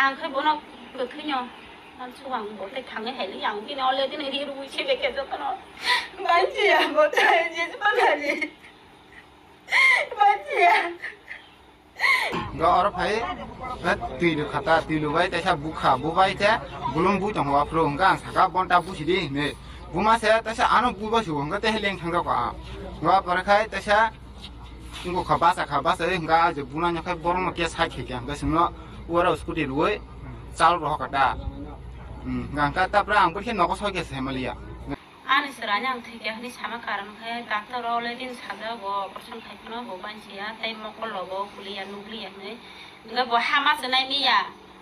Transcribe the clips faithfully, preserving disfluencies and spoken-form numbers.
Ang khe bono kwthwino, ang sugang bo tei thangwi hai li, ang bini already ni ri rwui se beke jotono. Bai se ya bo tei je se panani. Bai se ya. Ga oro phai, eh, twi lu khata, twi lu bai, tei sa bukha, bu bai te, bulum bu tong wa phru, ga ang saka bonta bu sidi, ne. Bu ma se, tei sa ano bu ba su, ga te leng thang ko a. Ga pore khai, tei sa, Wngkha basa kha, basa wngkha je buna nyakhai borokno khe side khe khe hwnkhe chwngno uaro scooty rwui chal rohor kha da. Hmm, hwnkha tapra ang bwrwi khe nogo soi khe se maliya. Ani chwraino ang thwikha hwnwi sama karon khe doctor o le din sajak bo operation khai phano bo bansiya tei mokol rogo kuliya nukliya hwnwi. Hwnkhe bo hama se nai miya.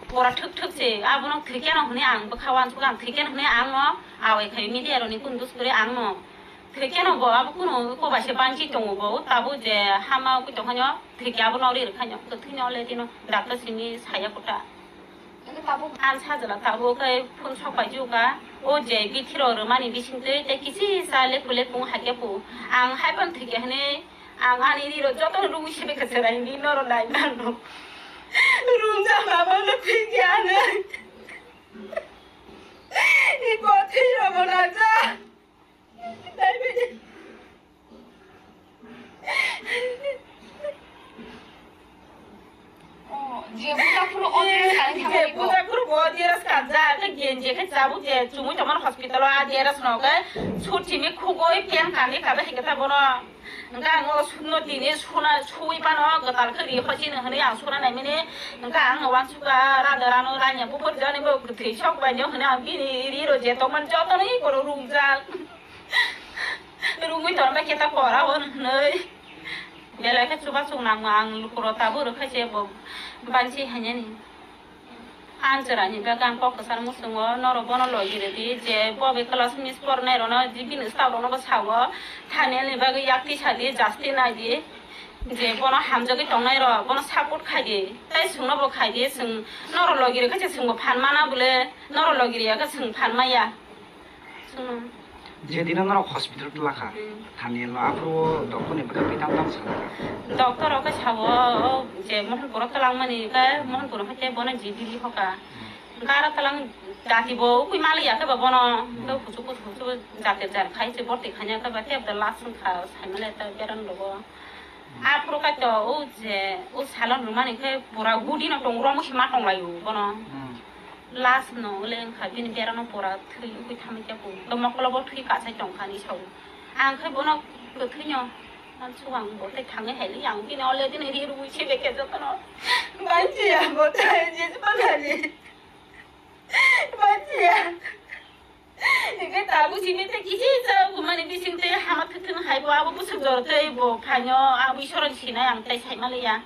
Pora thwk thwk se, abono thwikeno hwnwi ang bwkha uansukha, ang thwikeno hwnwi ang no awai khai media rokni kunu dos kwrwi ang no thwikeno bo abo kunu eko bai se banchi tongo bo, tabuk je hama ugui tongkha no thwikhe abono ri rwkha no, kwthwino le tino doctor simi saya kota. Ang sajla tabuk khe phone sok pai jukha, o je bithi rok rwmani bisingtwi tei kisi sa leku leku hakhe pu, ang hai phano thwikhe hwnwi. Ang ani riro joto rungwi sebe khe chwrai hwnwi norok nai mano. Rumjak mama no thwikya nai. I kothwi robo naja. Dai bini. Oh, je bujaphuru o dress kani je khamani bo. Bujaphuru bo dress kanja, ke genje ke chabu je chumui tomar hospital o a dress no ke suti mi khugoi pen kani kabe hikata bono. Hwnkhe ang o sukno tini suna, sui phano kwtal khe ri hochini hwnwi ang suna naimani. Hwnkhe ang uansukha, rada rano ranya buphur jani bo kwthwi sok bai nw hwnwi ang bini riro je tongmani jotono iko rwkjak. Rwngwi tongma khe ta kora o hwnwi. Belai khe chubachu nangma ang lukurok tabuk rwkha se bo bansi hainani. Ang chwraini bagwi ang kok kwchar muchungo, norok bono logi rwdi, je bo bai class miss pornai rokno, je bini staff rokno bo sao, Thaniel ni bagwi yakti sadi, justice naidi, je bono hamjagwi tongnai rok, bono support khaidi, tei chwngno bo khaidi, chwng norok logi rwkha se chwngbo phan mana bole, norok logi rwya khe chwng phan maya. Chwngno. Je dino norok hospital twlakha, hmm, Thaniel no aphuru doctor ni bwkha twi tam tam sana kha. Doctor rok khe sao, o je Mohanpur o twlangmani khe Mohanpur o khe bono G B D hoka. Hmm. Gara twlang jati bo ukui mali ya khe ba bono, hmm, khe kuchuk kuchuk kuchuk jati jar khai se borti khanya khe ba tei last wngkha saimale ta beran rogo. Aphuru kaitor o je o salon rwmani khe pura gudi no tong romo se ma tong laio bono. Hmm. Last no le wngkha bini berano pura thwi ugui thangwi khe bo. To mokolo bo thwi kasai tong kha ni sao. Ang khe bono kwthwi no. Ang sugang bo tei thangwi hai li ang bini already ni ri rwui se beke jotono. Bai se ya bo tei je se panani. Bai se ya. Hingke tabuk simi tei kisi sa kumani bising tei hama thwthwng hai bo abo bwswk jor tei bo phaino abo Iswrani sinai ang tei saima liya.